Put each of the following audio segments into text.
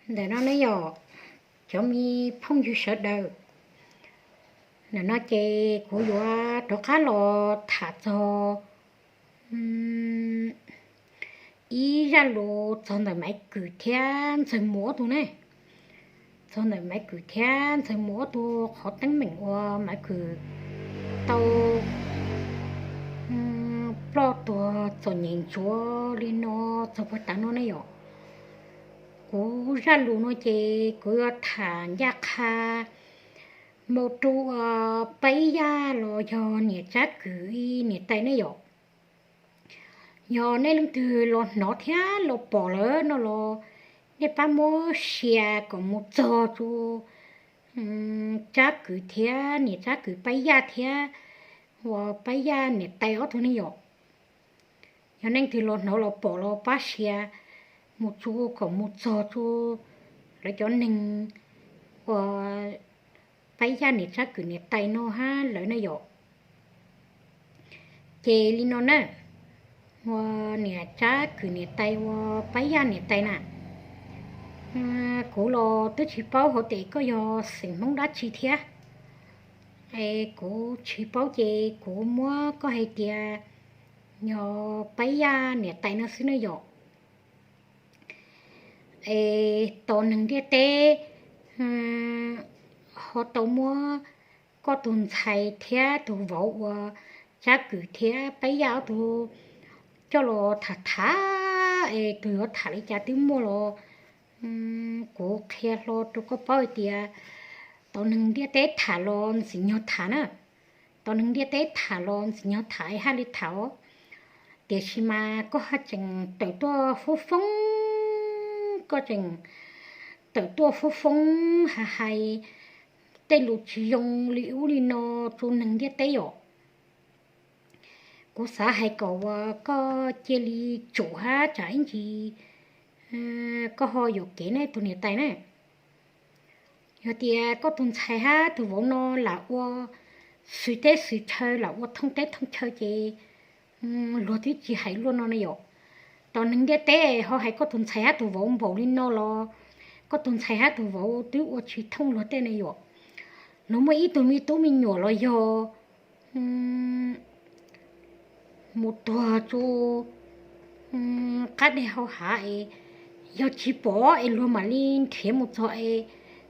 Ntawm no ne yom, cov me phooj ywg sawv daws, ntawm no ces kuv yuav rov qab los tham txog ib zaj lus txog ntawm Maiv Kwm thiab Ntxawg Muas ob tug ne. Txog ntawm Maiv Kwm thiab Ntxawg Muas ob tug qhov teeb meem uas Maiv Kwm tau ploj tuag txom nyem ntsuav li no txog puag tav no ne yom. Kuv zaj lus no ces kuv yuav tham ncaj qha mus rau Paib Yaj los yog niam Tsab Kwm ib niam tais ne yom. Yog nej leej twg los hnov thiab los pom lawm no los nej pab muab share kom mus txog rau Tsab Kwm thiab niam Tsab Kwm Paib Yaj thiab uas Paib Yaj niam tais ob tug ne yom. Yog nej leej twg los hnov los pom los pab share mus rau kom mus txog rau lawv cov neeg uas Paib Yaj niam Tsab Kwm niam tais no hab lawv ne yom. Ces li no na, uas niam Tsab Kwm niam tais uas Paib Yaj niam tais na, kuv los twb tsis paub hais tias koj yog xeem Hmoob dab tsi thiab, es kuv tsis paub ces kuv muab koj hais tias yog Paib Yaj niam tais no xwb ne yom. Es tos neeg ntiaj teb ho tau muab koj tus ntxhais thiab tus vauv uas Tsab Kwm thiab Paib Yaj ob tug coj los tham tham, es tus yuav tham li cas twb muaj los kuv qhia hlo rau koj paub hais tias tos neeg ntiaj teb tham los ntxim nyog tham na. Tos neeg ntiaj teb tham los ntxim nyog tham es haj li tham os. Tiam sis mas koj haj tseem tawm tuaj foob foob, koj tseem tawm tuaj foob foob hais hais tej lus tsis zoo li ub li no rau neeg ntiaj teb yom. Kuv xav hais kom uas koj cia li tsum hab tsam ib ntsis koj ho yuam kev ne tus niam tais na. Yog tias koj tus ntxhais hab tus vauv no lam ua xwm teb xwm chaw, lam ua thooj teb thooj chaw ces luag twb tsis hais luaj no ne yom. Tos neeg ntiaj teb ho hais koj tus ntxhais hab tus vauv npaum li no los koj tus ntxhais hab tus vauv twb ua tsis thooj luag tej ne yom. Luag muaj ib tug me tub me nyuam los yog mus tuag rau qab deg hau hav es yog tsis pom es luag mam li nrhiav mus txog es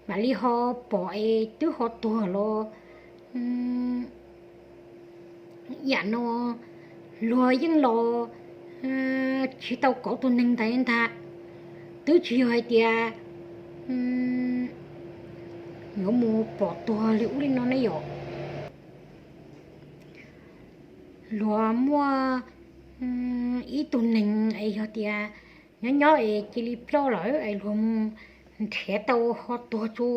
mam li ho pom es twb ho tuag los yam no luag yeej los tsis tau kov tus neeg ntawd ntag. Twb tsis yog hais tias yuav mus pom tuag li ub li no ne yom. Luag muaj ib tug neeg es yog tias nyob nyob es cia li ploj lawm es luag mus nrhiav tau ho tuag rau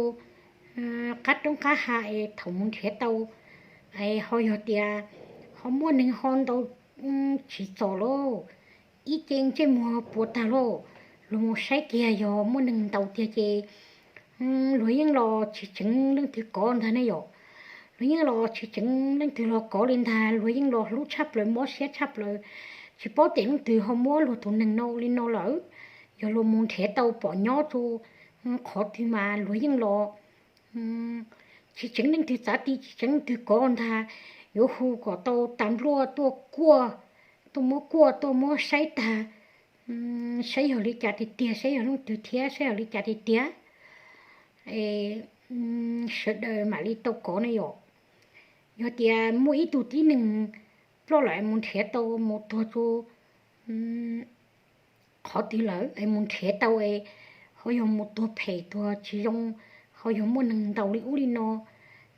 qab roob qab hav es thaum mus nrhiav tau es ho yog tias ho muaj neeg ho ntaus tsim txom lauj, ib ce ntsej muag puas tag lauj, luag mus saib kiag yog muaj neeg ntaus tiag ces luag yeej los tsis tseev leej twg kov ntag ne yom. Luag yeej los tsis tseev leej twg los kov li ntag, luag yeej los hlub tshaj plaws mob siab tshaj plaws. Tsis paub tias leej twg ho muab luag tus neeg no li no lawm. Yog luag mus nrhiav tau pom nyob rau qhov twg mas luag yeej los tsis tseev leej twg txav ti, tsis tseev leej twg kov ntag. Yuav hu kom tau tas npluaj tuaj kuaj, tuaj muab kuaj, tuaj muab saib tag, saib yog li cas tiag tiag, saib yog leej twg thiab saib yog li cas tiag tiag, sawv daws mam li tau kov ne yom. Yog tias muaj ib tug tib neeg ploj lawm mus nrhiav tau mus tuag rau qhov twg lawm es mus nrhiav tau es ho yog mus tuag phem tuag tsis zoo, ho yog muaj neeg ntaus li ub li no,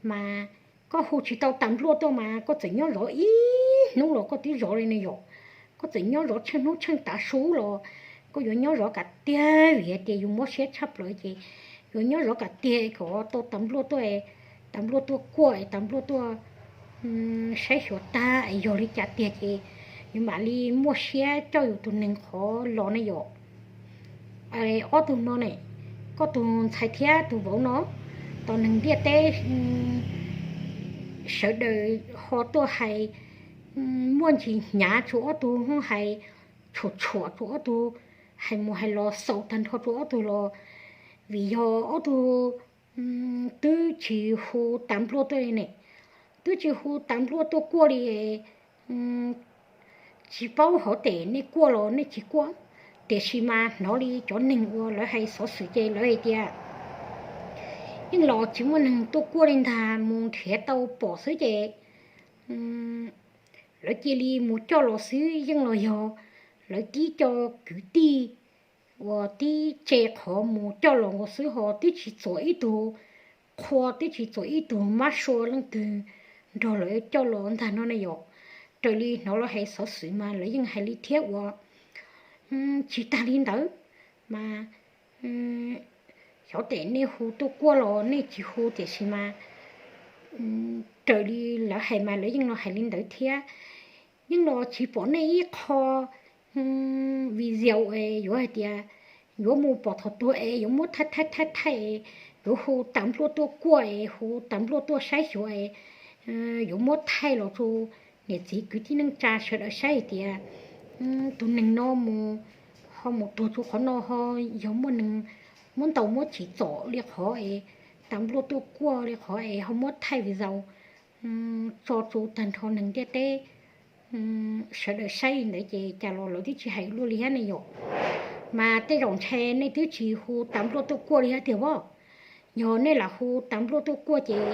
mas koj hu tsis tau tas npluaj tuaj mas koj txawm nyob zov ib hnub los koj twb zov li ne yom. Koj txawm nyob zov tsheej hnub tsheej tav su los koj yuav nyob zov kom tiag vim hais tias yus mob siab tshaj plaws ces yuav nyob zov kom tiag kom tau tas npluaj tuaj, tas npluaj tuaj kuaj es tas npluaj tuaj saib xyuas tag es yog li cas tiag ces yus mam li muaj siab coj yus tus neeg qhov los ne yom. Ob tug no ne, koj tus ntxhais thiab tus vauv no, tos neeg ntiaj teb sawv daws ho tuaj hais muaj ntsis hnyav rau ob tug, hais tshuam tshuam rau ob tug, hais mus hais los xaus tag nrho rau ob tug los vim yog ob tug twb tsis hu tas npluaj tuaj li ne, twb tsis hu tas npluaj tuaj kuaj li. Tsis paub hov tes nej kuaj los nej tsis kuaj, tiam sis mas hnov li cov neeg uas lawv hais xov xwm ces lawv hais tias yeej los tsis muaj neeg tuaj kuaj li ntag, mus nrhiav tau pom xwb ces lawv cia li mus coj los xwb, yeej los yog lawv tib co kwv tij uas tib tse qhov mus coj los nkaus xwb, ho twb tsis txuam ib tug qhua, twb tsis txuam ib tug mab sua leej twg nrog lawv coj los ntag no ne yom. Raws li hnov lawv hais xov xwm mas lawv yeej hais li thiab uas tsis tag li ntawd mas, xyov tes nej hu tuaj kuaj los nej tsis hu, tiam sis mas raws li lawv hais mas lawv yeej los hais li ntawd thiab. Yeej los tsis pom nej ib qho video es yuav hais tias yuav mus pom thaum tuag es yuav muab thaij thaij thaij thaij, yuav hu tas npluaj tuaj kuaj es hu tas npluaj tuaj saib xyuas es yuav muab thaij los rau niam txiv kwv tij neej tsa sawv daws saib hais tias tus neeg no mus, ho mus tuag rau qhov no ho yog muaj neeg muab ntaus muab chim txom li qhov es tas npluaj tuaj kuaj li qhov es ho muab thaij video tso rau tag nrho neeg ntiaj teb sawv daws saib li ntawd ces cas los lawv twb tsis hais luaj li thiab ne yom. Mas tej zaum ntshe nej twb tsis hu tas npluaj tuaj kuaj li thiab tiag as. Yog nej lam hu tas npluaj tuaj kuaj ces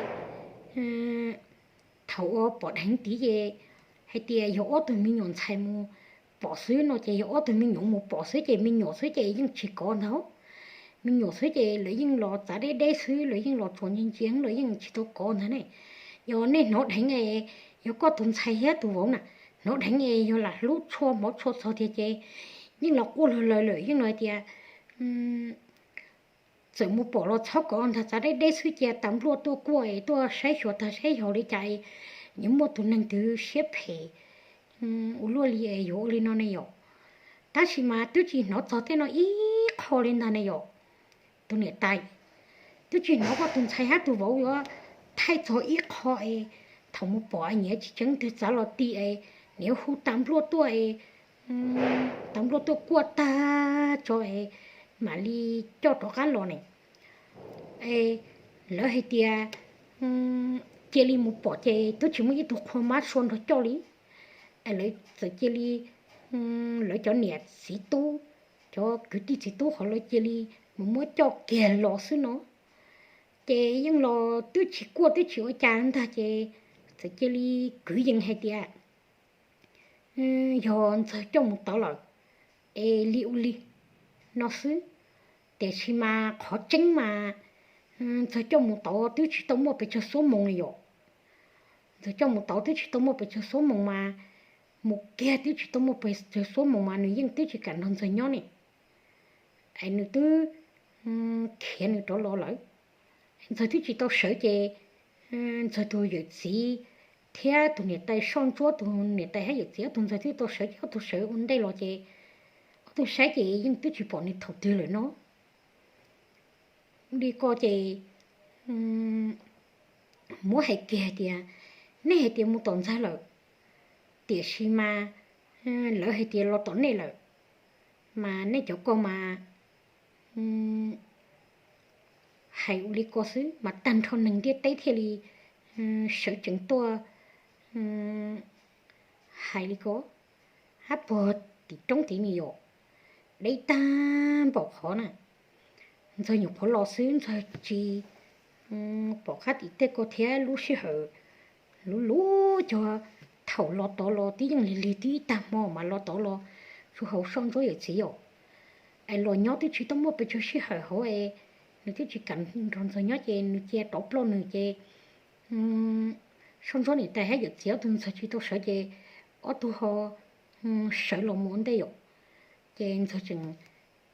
thaum uas pom dheev tid ces hais tias yog ob tug me nyuam ntxhais mus pom xwb no ces yog ob tug me nyuam mus pom xwb ces me nyuam xwb ces yeej tsis kov ntag. Me nyuam xwb ces lawv yeej los txav deb deb xwb, lawv yeej los tsuas ntsia ntsia, lawv yeej tsis tau kov ntag ne. Yog nej hnov dheev es yog koj tus ntxhais thiab tus vauv na, hnov dheev es yog lam hlub tshua hmov tshua txog tiag ces yeej los quaj luag lawm, yeej los hais tias txawm mus pom los txhob kov ntag, txav deb deb xwb, cia tas npluaj tuaj kuaj es tuaj saib xyuas tag saib yog li cas es yuav muaj tus neeg twg siab phem ua luaj li es yuav ua li no ne yom. Tab sis mas twb tsis hnov txog tej no ib qho li ntag ne yom. Tus niam tais, twb tsis hnov koj tus ntxhais hab tus vauv yuav thaij txog ib qho es thaum mus pom es nyias tsis tseev twg txav los ti es nyias hu tas npluaj tuaj es tas npluaj tuaj kuaj tag tso es mam li coj rov qab los ne. Es lawv hais tias cia li mus pom ces twb tsis muaj ib tug qhua mab sua nrog coj li. Es lawv txawm cia li, lawv cov niam txiv tub, cov kwv tij txiv tub hov lawv cia li mus muab coj kiag los xwb no. Ces yeej los twb tsis kuaj twb tsis ua cas ntag ces txawm cia li kwv yees hais tias yog Ntxawg coj mus tod lawm es li ua li no xwb. Tiam sis mas qhov tseeb mas Ntxawg coj mus tod twb tsis tau muaj pes tsawg xuab moos li yom. Ntxawg coj mus tod twb tsis tau muaj pes tsawg xuab moos mas, mus kiag twb tsis tau muaj pes tsawg xuab moos mas nws yeej twb tsis kam nrog Ntxawg nyob ne. Es nws twb khiav nws rov los lawm. Ntxawg twb tsis tau sawv ces Ntxawg tus yawm txiv thiab tus niam tais Soj Ntsuab, tus niam tais hab yawm txiv ob tug ntxawg twb tau sawv ces ob tug sawv ua ntej los ces ob tug saib ces yeej twb tsis pom nws thaum twg lawm no. Li ko ces muab hais kiag hais tias, nej hais tias mus tom Ntxawg lawm, tiam sis mas lawv hais tias los tom nej lawm, mas nej cov ko mas hais ua li ko xwb mas tag nrho neeg ntiaj teb thiaj li sawv tsees tuaj hais li ko. Hab puag tim roob tid ne yom, deb tag npaum qhov na. Ntxawg nyuam qhuav los xwb, Ntxawg tsis pom qab tim tej ko thiab lub sij hawm luv luv cog thaum los tod los twb yeej lig lig twb ib tag hmo mas los tod los tsuas hauv Soj Ntsuab yawm txiv yom. Es los nyob twb tsis tau muaj pes tsawg sij hawm hauv es nws twb tsis kam nrog Ntxawg nyob ces nws cia rov ploj nws ces Soj Ntsuab niam tais hab yawm txiv ob tug ntxawg tsis tau sawv ces ob tug ho sawv los mus ua ntej yom. Ces Ntxawg tseem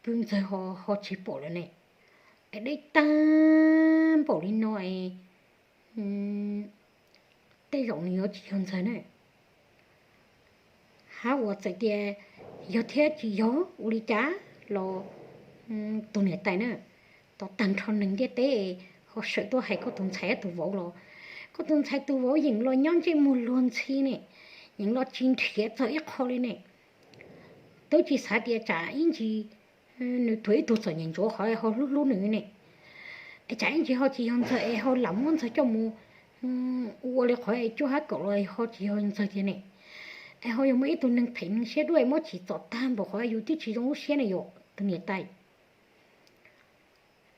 pw Ntxawg ho tsis pom lawm ne. Es deb tag npaum li no es tej zaum nws yuav tsis yog Ntxawg ne. Hab uas txawm tias yog thiab tsis yog ua li cas los tus niam tais na, tau tag nrho neeg ntiaj teb ho sawv tuaj hais koj tus ntxhais hab tus vauv los, koj tus ntxhais tus vauv yeej los nyob ntsej muag luag ntxhi ne, yeej los tsis nrhiav txog ib qho li ne. Twb tsis xav tias tsam ib ntsis nws tuag ib tug txom nyem ntsuav qhov ho hlub hlub nws ne. Es tsam ib ntsis ho tsis yog ntxawg es ho lam muab ntxawg coj mus ua li qhov es cuaj hab kaum los ho tsis yog ntxawg tiag ne. Es ho yog muaj ib tug neeg phem neeg siab dua muab tsim txom tag npaum qhov yus twb tsis zoo lub siab ne yom tus niam tais.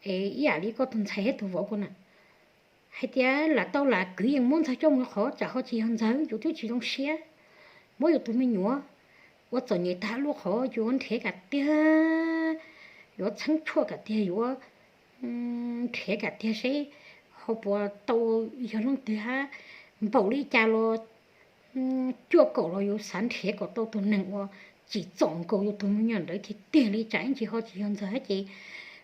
Es ib yam li koj tus ntxhais thiab tus vauv ko na, hais tias lam tau lam kwv yees muab ntxawg coj mus qhov tsam ho tsis yog ntxawg yus twb tsis zoo siab. Muab yus tus me nyuam ua txom nyem tag luaj qhov yuav nrhiav kam tiag, yuav txheeb tshuaj kam tiag, yuav nrhiav kam tiag seb ho puas tau yog leej twg hab npaum li cas los cuaj kaum los yus xav nrhiav kom tau tus neeg uas tsim txom nkaus yus tus me nyuam ntawd tiag tiag li. Tsam ib ntsis ho tsis yog ntxawg hab ces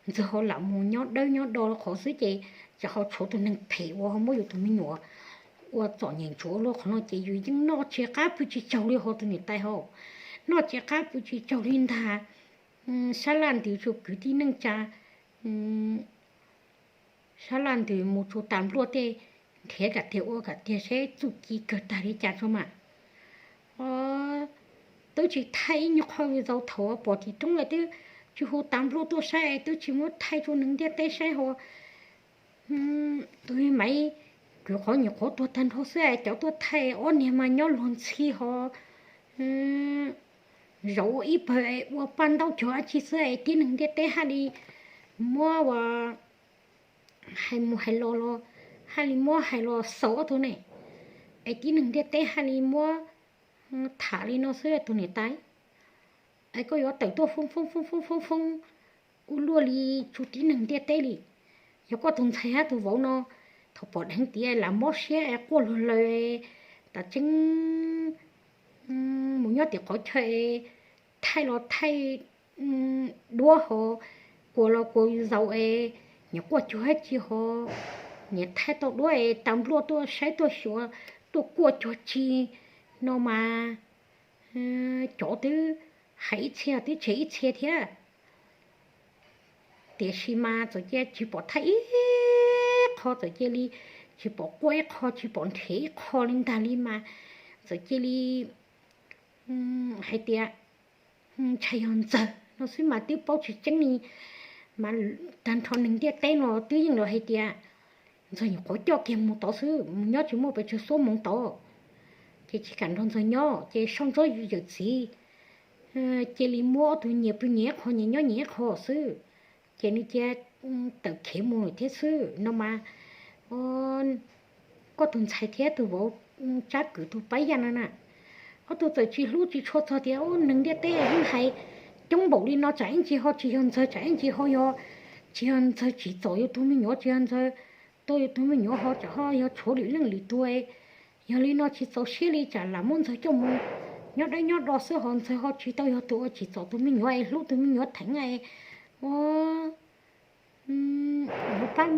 ntxawg ho lam mus nyob dawb nyob do qhov xwb ces tsam ho tshuav tus neeg phem uas ho muab yus tus me nyuam ua txom nyem ntsuav luaj qhov no ces yus yeej noj tsis qab pw tsis tsaug li ho tus niam tais hauv. Noj tsis qab pw tsis tsaug li ntag. Sab laj ntws tsuas kwv tij neej tsa, sab laj ntws mus tsuas tas npluaj tej, nrhiav kam tiag ua kam tiag seb txuj ci kawg tag li cas tso mas. Twb tsis thaij ib nyuag qho video thaum pom tim roob lawm twb tsis hu tas npluaj tuaj saib es twb tsis muab thaij rau neeg ntiaj teb saib ho. Tus Maiv Kwv qhov nyuam qhuav tuag tag nrho xwb es cov tuaj thaij ob niag mas nyob luag ntxhi ho zaum ua ib pawg es ua paj ntaub cog dab tsi xwb es tib neeg ntiaj teb haj li muab ua hais mus hais los los haj li muab hais los xaus ob tug ne, es tib neeg ntiaj teb haj li muab tham li no xwb tus niam tais. Es koj yuav tawm tuaj foob foob foob foob foob foob ua luaj li tsuas tib neeg ntiaj teb li. Yog koj tus ntxhais hab tus vauv no, thaum pom dheev tiav lam mob siab es quaj luag lawm, tas tseeb mus nyob tim qhov chaw es thaij los thaij duab ho, kuas los kuas zaus es nyias quaj cuag dab tsi ho, nyias thaij tau duab es tas npluaj tuaj saib tuaj xyuas tuaj quaj cuag tsi no mas, cov twb hais ib txhia twb tseg ib txhia thiab. Tiam sis mas txawm cia tsis pom thaij ib qho, txawm cia li tsis pom quaj ib qho tsis pom nrhiav ib qho li ntag li mas, txawm cia li hais tias ntshai yog ntxawg no xwb mas twb paub tsis tseeb li. Mas tag nrho neeg ntiaj teb no twb yeej los hais tias ntxawg nyuam qhuav coj kiag mus tod xwb, mus nyob tsis muaj pes tsawg xuab moos tod, ces tsis kam nrog ntxawg nyob ces soj ntsuab yawm txiv cia li muab ob tug nyias pw nyias ib qho nyias nyob nyias ib qho xwb, ces nws cia tawm khiav mus lawm thiab xwb no mas. Koj tus ntxhais thiab tus vauv Tsab Kwv tus pab yaj no na, ob tug txawm tsis hlub tsis tshua txog tias neeg ntiaj teb yeej hais coob npaum li no tsam ib ntsis ho tsis yog ntxawg, tsam ib ntsis ho yog tsis yog ntxawg tsim txom yus tus me nyuam, tsis yog ntxawg tua yus tus me nyuam ho tsam ho yog tshuav lwm leej lwm tus. Yog li no tsis txaus siab li tsam lam muab ntxawg coj mus nyob dawb nyob do xwb ho ntxawg ho tsis tau yog tus uas tsim txom tus me nyuam es hlub tus me nyuam theem es ua yuav pab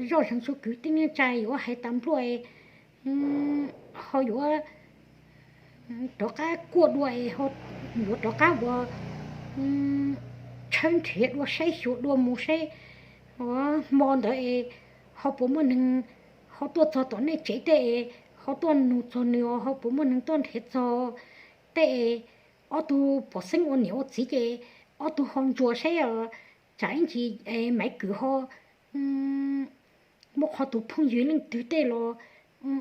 zoj zeeg txhua kwv tij neej tsa yuav hais tas npluaj es ho yuav rov qab kuaj dua es yuav rov qab ua tshawb nrhiav dua saib xyuas dua mus saib hmo ntawd es ho puas muaj neeg ho tuaj txog tom nej tsev tej es ho tuaj nug txog nws os, ho puas muaj neeg tuaj nrhiav txog tej es ob tug pom xeeb ua niam ua txiv ces ob tug ho ntsuas saib os, tsam ib ntsis Maiv Kwv ho muaj qhov tus phooj ywg leej twg tej los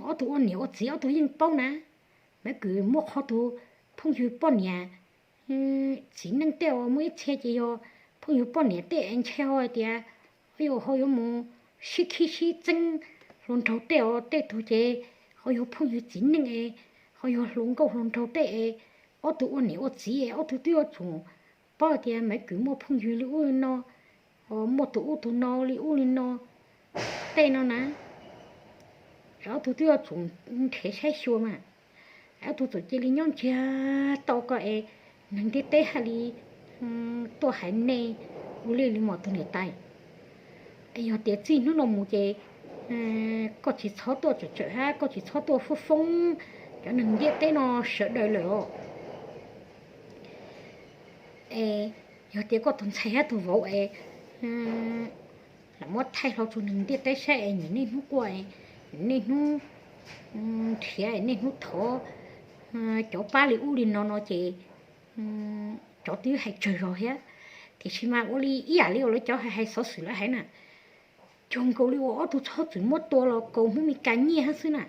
ob tug ua niam ua txiv ob tug yeej paub na. Maiv Kwv muaj qhov tus phooj ywg poj niam txiv neej tej os, muaj ib txhia ces yog phooj ywg poj niam tej es ntshe ho hais tias ho yuav ho yuav mus sib khib sib txeeb hluas nraug tej os, tej tug ces ho yog phooj ywg txiv neej es ho yog hluas nkauj hluas nraug tej es ob tug ua niam ua txiv es ob tug twb yuav tsum paub hais tias Maiv Kwv muaj phooj ywg li ub li no, muaj tus ub tus no li ub li no tej no na, es ob tug twb yuav tsum nrhiav saib xyuas mas. Ob tug txawm cia li nyob ntsiag to ko es neeg ntiaj teb haj li tuaj hais nej ua li li mas tus niam tais. Es yog tias txij hnub no mus ces koj tsis txhob tuaj tsawm tsawm hab koj tsis txhob tuaj foob foob cov neeg ntiaj teb no sawv daws lawm os. Es yog tias koj tus ntxhais hab tus vauv es lam muab thaij hlo rau neeg ntiaj teb saib es nim niaj hnub quaj, nim niaj hnub nrhiav, niaj hnub thov cov pab li ub li no no ces cov twb hais tsawg zog thiab. Tiam sis mas ua li ib yam li uas lawv cov hais hais xov xwm lawv hais na, cuag nkaus li uas ob tug txhob txwm muab tua los kaus Hmoob Mes Kas nyiaj hab xwb na.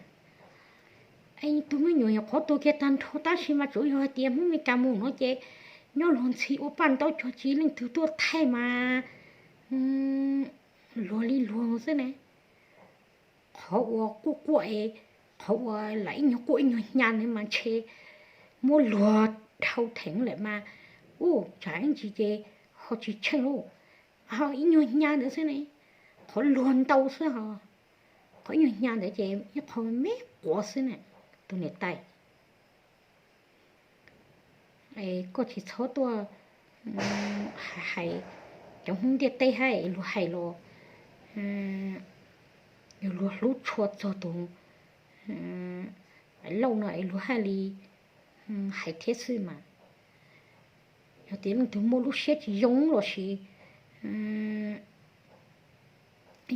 Es tus me nyuam nyuam qhuav tua kiag tag nrho tab sis mas tsuav yog hais tias Hmoob Mes Kas mus no ces nyob luag ntxhi ua paj ntaub cog tsis leej twg tuaj thaij mas luag li luag xwb ne. Qhov uas quaj quaj es, qhov uas lam ib nyuag quaj ib nyuag hnyav ntawd mas ntshe muab luag dhau theem lawm mas, u, tsam ib ntsis ces ho tsis tsheej lauj. Ho ib nyuag hnyav ntawd xwb ne, qhov luag ntau xwb ho, qhov ib nyuag hnyav ntawd ces ib qho me quav xwb na, tus niam tais. Koj tsis txhob tuaj hais cov Hmoob ntiaj teb hab es luag hais los yog luag hlub tshua txog tus Lauj no es luag haj li hais thiab xwb mas. Yog tias leej twg muaj lub siab tsis zoo lossis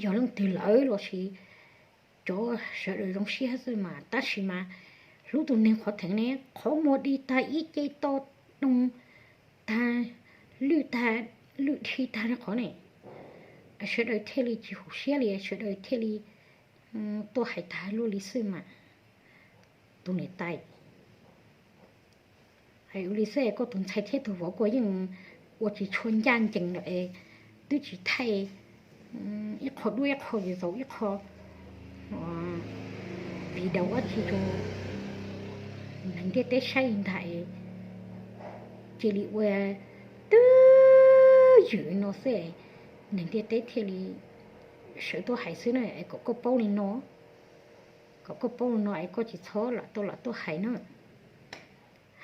yog leej twg lawm lossis cov sawv daws zoo siab xwb mas, tab sis mas hlub tus neeg qhov theem ne, qhov muag dig tag ib ce to doog tag, lwj tag, lwj dhi tag li qhov ne, sawv daws thiaj li tsis hum siab li, sawv daws thiaj li tuaj hais tag luaj li xwb mas. Tus niam tais, hais ua li xwb koj tus ntxhais thiab tus vauv kuj yeej ua tsis tshua ncaj ncees lawm es twb tsis thaij ib qho duab ib qho zaum ib qho video dab tsi rau neeg ntiaj teb saib li ntag es cia li ua twj ywm no xwb, neeg ntiaj teb thiaj li sawv tuaj hais xwb na, es kom koj paub li no, kom koj paub li no es koj tsis txhob lam tau lam tuaj hais na.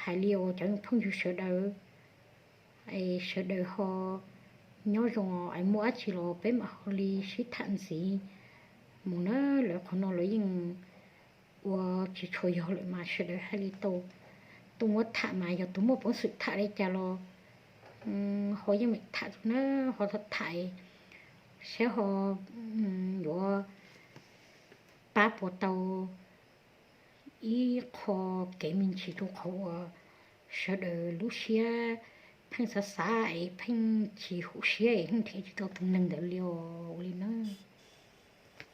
Hais li uas cov phooj ywg sawv daws, es sawv daws ho nyob zoo es muaj dab tsi los peb mam ho li sib tham ntxiv mus na. Lawv qhov no lawv yeej ua tsis tshua yog lawm mas sawv daws haj li tau tuaj muab tham mas yog tus muaj peev xwm tham li cas los ho yeej meem tham tus na, ho tham saib ho yuav pab puas tau ib qho kev me ntsis rau qhov uas sawv daws lub siab pheej xav xav es pheej tsis hum siab es yeej nrhiav tsis tau tus neeg ntawd li os, ua li na.